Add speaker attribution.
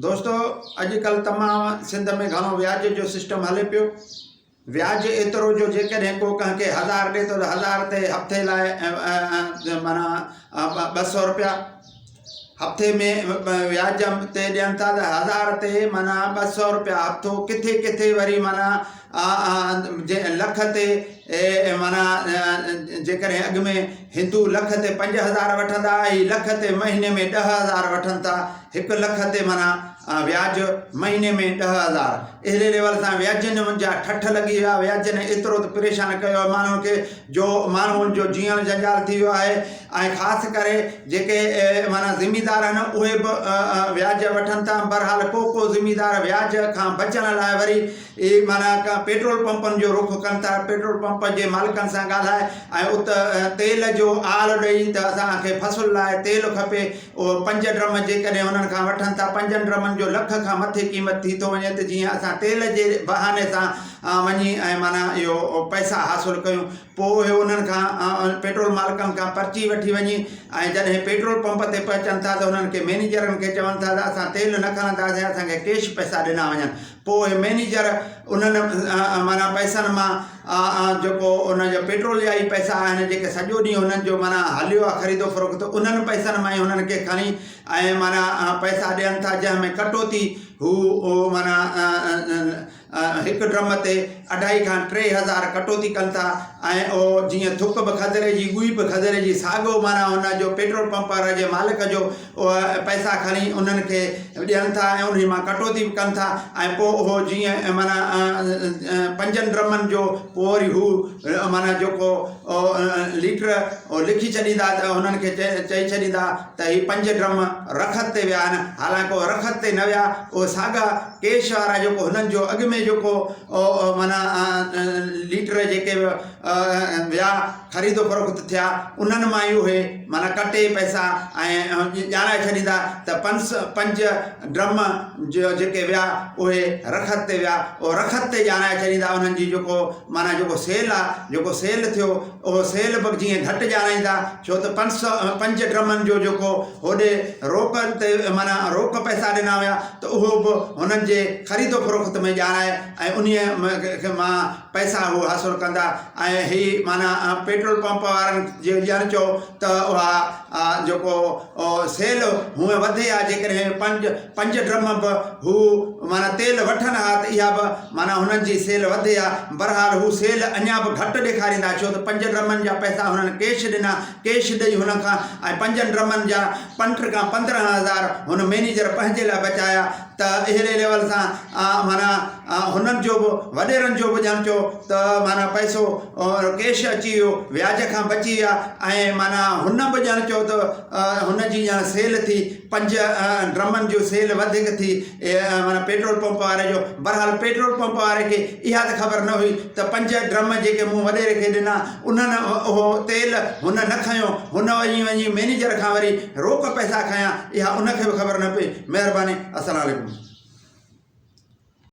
Speaker 1: دوستو اڄ ڪلهه تمام سنڌ ۾ گهڻو وياج جو سسٽم هلي پيو وياج ايترو جو جيڪڏهن ڪو ڪنهن کي هزار ڏي ٿو ته هزار تي هفتي لاء معنيٰ 200 روپيا هفتي ۾ وياج تي ڏين ٿا ته هزار تي معنيٰ 200 روپيا هفتو ڪٿي ڪٿي وري معنيٰ لک تي معنيٰ جيڪڏهن اڳ ۾ هندو لک تي 5000 وٺندا هئا، هي لک تي مهيني ۾ 10,000 وٺن ٿا، هڪ لک تي معنيٰ وياج مهيني ۾ 10,000. اهڙي ليول سان وياجن جا ٺٺ لڳي ويا، وياجن ايترو ته پريشان ڪيو آهي ماڻهن کي جو ماڻهن جو جيئڻ جنجال ٿي ويو آهي ۽ خاص ڪري جيڪي معنيٰ زميندار آهن اهي به وياج وٺن ٿا. بهرحال ڪو ڪو زميندار وياج کان بچڻ لاء وري اهي معنيٰ ڪا پيٽرول پمپن جو رخ ڪن ٿا، پيٽرول پمپ جي مالڪن سان ڳالهائي ۽ ات تيل جو آل ڏئي ته اسان کي فصل لاء تيل کپي، اهو پنج ڊرم جيڪڏهن انهن کان وٺن ٿا، پنجن ڊرمن جو لک کان مٿي قيمت ٿي ٿو وڃي ته جيئن اسان تيل جي بهاني سان وڃي ۽ معنيٰ اهو پئسا حاصل ڪيون. پوء اهي انهن کان پيٽرول مالڪن کان پرچي وٺي وڃي ۽ جڏهن پيٽرول پمپ تي پهچن ٿا ته انهن کي مئنيجرن کي چون ٿا ته اسان تيل نه کڻنداسين اسان کي ڪيش پئسا ڏنا وڃن. پوء اهي مئنيجر انهن معنيٰ پئسن مان جيڪو ان جو پيٽرول جا ئي پئسا آهن جيڪي سڄو ڏينهن انهن جو معنيٰ هليو آهي خريد و فروخت انهن پئسن مان ئي انهن کي کڻي ۽ معنيٰ پئسا ڏين ٿا جنهن ۾ ڪٽوتي هو معنيٰ هڪ ڊرم تي اڍائي کان 3000 ڪٽوتي ڪن ٿا ۽ اهو جيئن ٿڪ به خضري جي ڳوئي به خضري جي ساڳو معنيٰ ان جو پيٽرول پمپ واري جي مالڪ جو اهي پئسا کڻي انهن کي ڏين ٿا ۽ انهي مان ڪٽوتي به ڪن ٿا ۽ پوء اهو جيئن معنيٰ پنجن ڊرمن جو پوء وري هو معنيٰ جيڪو ليٽر لکي ڇڏيندا ته انهن کي چئي ڇڏيندا ته هي پنج ڊرم رخت تي ويا آهن حالانڪه اهي رخت تي نه ويا اهي ساڳا ڪيش وارا جيڪو هنن جو اڳ ۾ جيڪو معنيٰ ليٽر جيڪي ويا خريد و فروخت ٿيا انهن مان ئي اهي معنيٰ ڪٽي پئسا ۽ ڄاڻائي ڇڏيندا ته پنج ڊرم جيڪي ويا اهي رخت تي ويا اهو رخت تي ڄاڻائي ڇڏيندا انهن جي جيڪو معنيٰ جيڪو سيل آهي جيڪو سيل ٿيو اهو سيل به جيئن گهٽ ڄاڻائيندا ڇو ته 500 پنج ڊرمن جو جيڪو هوڏي روڪ تي معنيٰ روڪ پئسا ڏنا ويا ته اهو به هنن جي خريد و فروخت ۾ ڄاڻائي ۽ انهيء مان پئسا هو حاصل ڪندا ۽ هي معنيٰ پيٽرول پمپ وارن جي ڄڻ چئو ته اها جيڪو سيل هونء وڌي ها جيڪڏهن پنج ڊرم به هو معنيٰ تيل وٺن ها ته اها به معنيٰ هنن جي سيل وڌي ها. بهرحال هو سيل اڃا به گهٽ ڏيکاريندا ڇو ته پنج ڊرمن جا پئسا هنن ڪيش ڏنا، ڪيش ڏئي هن کان ۽ پنجن ڊرمن جا پنٽ کان 15,000 هن مئنيجر پنهنجي لاء بچايا ته اهڙي ليول سان معنيٰ هنن جو به وڏيرن جو به ڄڻ چئو ته معنيٰ پئسو ڪيش اچي ويو وياج کان بچي ويا ۽ معنيٰ هن به ڄڻ چئو ته هن جي ڄڻ سيل ٿي پنج ڊرمن جو سيل وڌيڪ ٿي معنيٰ پيٽرول پمپ واري جو بهرحال پيٽرول پمپ واري کي اها ته خبر نه هئي ته پنج ڊرم جيڪي مون وڏيري کي ڏنا انهن اهو تيل هن نه کنيو هن وڃي وڃي مئنيجر کان وري روڪ پئسا کنيا اها ان کي به خبر نه پئي مهرباني السلام عليڪم.